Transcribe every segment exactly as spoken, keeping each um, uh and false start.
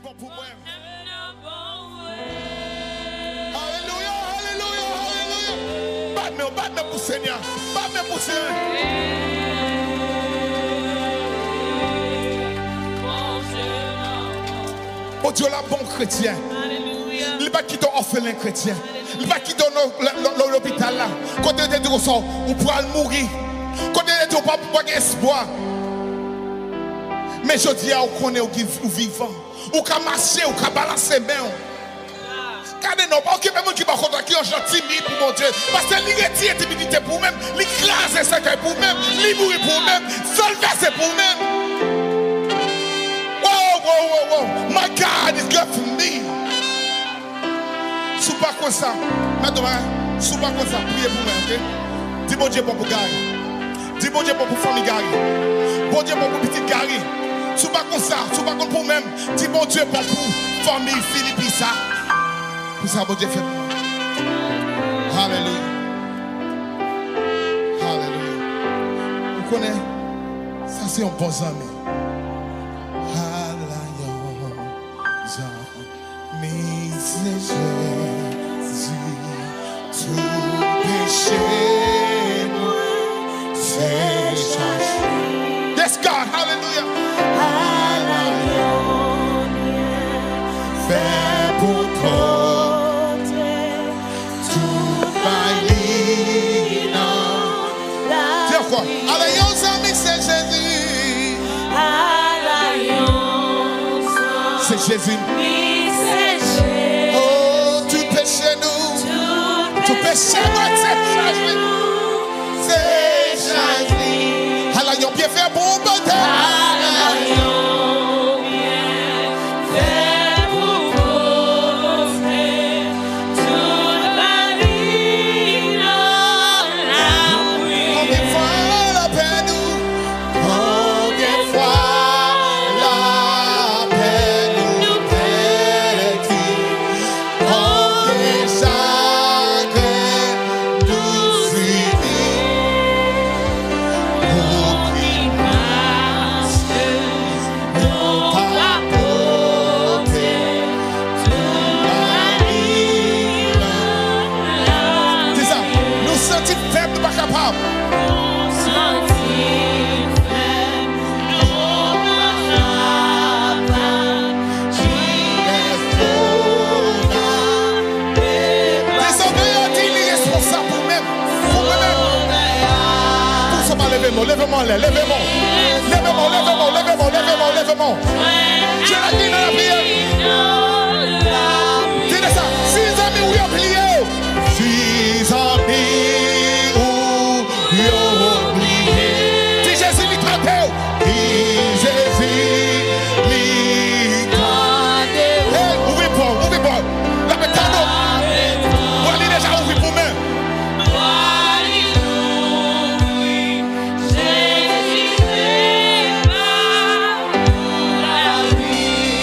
Bon pou mwen. Alelouya, alelouya, alelouya. Bat men, bat men pou Senyè. Bat men pou Senyè. Bondye la bon kretyen. Li pa kite w òfelen kretyen. Li pa kite w nan, nan, nan, nan lopital la. Kote yo te di w sa, ou pral mouri. Kote yo te di w pa, pa gen espwa. Men jodi a, ou konnen ou, ou vivan. Ou ka mache, ou ka balanse men w. Gade non, pa okipe moun ki bò kote w, ki yon jan timid pou Bondye. Paske li retire timidite pou ou menm, li kraze sèkèy pou ou menm, li mouri pou ou menm, san l vèse pou ou menm. Wow, wow, wow, wow. My God is good for me. Si w pa kwè sa, mèt ou, si w pa kwè sa, priye pou mwen, oke? Di Bondye bon pou Gary. Di Bondye bon pou fanmi Gary. Bondye bon pou pitit Gary. Si w pa konn sa, si w pa konn pou menm, di Bondye bon pou fanmi Filipi sa. Pou sa Bondye fè pou mwen. Alelouya. Alelouya. Ou konnen, sa se yon bon zanmi. Ala yon zanmi. Mi se Jezi, tout peche mwen se chaje. Yes, God, hallelujah. Ala yon byenfè pou pote tout bay li nan lavi. Di ankò, ala yon zanmi se Jezi. Ala yon zanmi se Jezi. Oh, tout peche nou, tout peche nou, se chaj li. Se chaj li. Ala yon byenfè pou pote. Ala yon byenfè pou pote. Tout lavi nan lapli. Konbyen fwa lapèn ou, konbyen fwa lapèn ou pèdi, konbyen chagren nou sibi, pou ki paske nou pa pote tout lavi nan lavi. Di sa, nou santi fèb, nou pa kapab. Nou santi fèb, nou pa kapab. Ki lè fò n a Di Sovè a di li responsab pou mwen, pou mwen menm. Pou sa pa leve men w, leve men w anlè, leve men w. Leve men w, leve men w, leve men w, leve men w, leve men w. Dye la di nan lapriyè. Tande sa, si zanmi w yo bliye w. Si zanmi w yo bliye. Di Jezi li tande w. Di Jezi li tande w. Hey, ouvri pòt, ouvri pòt. L ap tande w. Pòt li deja ouvri pou mwen.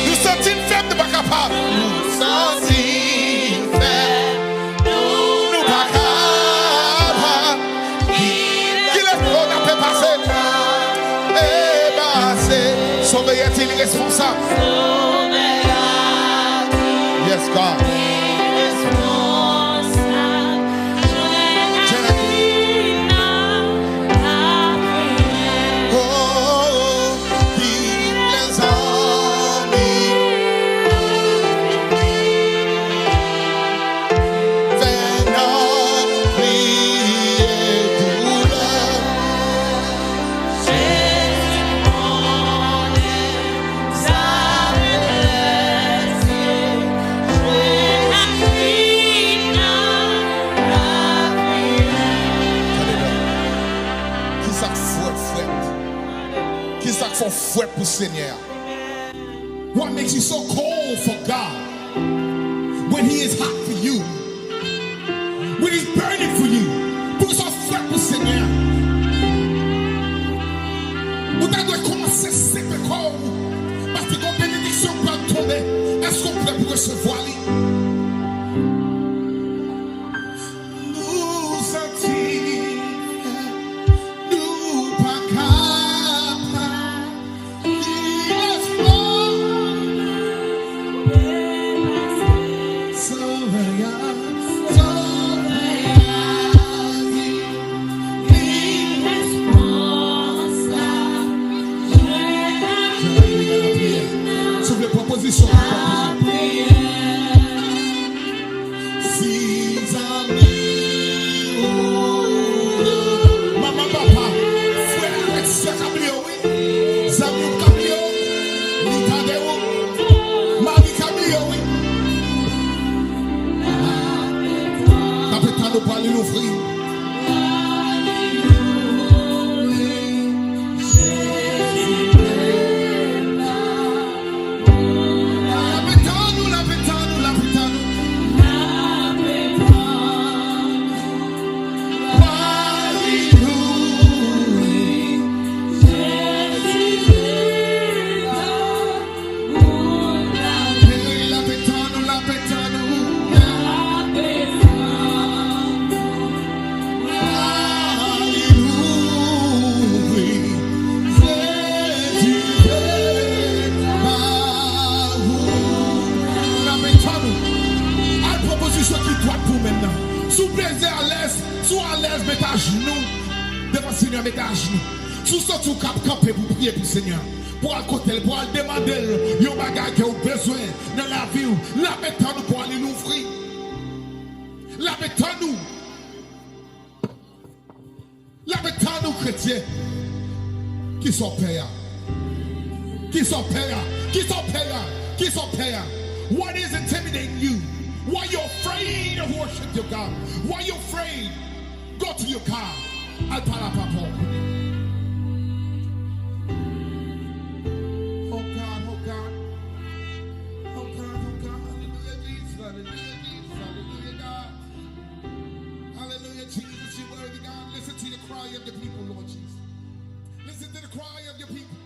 Nou santi n fèb, nou pa kapab. Nou santi n fèb. Nou pa kapab. Ki, kilès nou ta pase? E pase. Sovè a di li responsab. Yes, God. Oh, ki lè zanmi fè n ap bliye doulè. Jezi konnen sa blese, jwe ak li nan lapriyè. Alelouya. Kisa k fwèt, fwèt? Kisa k fè w fwèt pou Senyè a? What makes you so cold for God when He is hot for you? When He's burning for you? Poukisa w fwèt pou Senyè a? Ou ta dwe kòmanse sepe kò w, paske gon benediksyon k pral tonbe. Èske w prè pou resevwa li? Nou santi nou pa kapab. Si zanmi ou, manman, papa, frè avèk sè ka bliye w, wi. Zanmi w ka bliye w, li tande w. Mari ka bliye w, wi. N ap tann ou pou ale louvri. L ap tann ou, l ap tann ou, l ap tann ou. L ap tann ou. Alelouya. Jezi vle la. L ap tann ou, l ap tann ou. Alelouya. Jezi vle ba ou. L ap tann ou. Al pran pozisyon ki dwat pou ou menm nan. Si w bezwen alèz, si w alèz, met ajnou devan Senyè, met ajnou. Si w santi w kab kanpe pou priye pou Senyè, pou al kote l, pou al demande l yon bagay ke w bezwen nan lavi w, l ap tann ou pou ale louvri. L ap tann ou. L ap tann ou, kretyen. Kisa w pè a? Kisa w pè a? Kisa w pè a? Kisa w pè a? What is intimidating you? Why you afraid of worship your God? Why you afraid? Go to your car. Al pale a papa w. Oh God, oh God. Oh God, oh God. Hallelujah, Jesus. Hallelujah, Jesus. Hallelujah, God. Hallelujah, Jesus. You're worthy, God. Listen to the cry of the people, Lord Jesus. Listen to the cry of your people.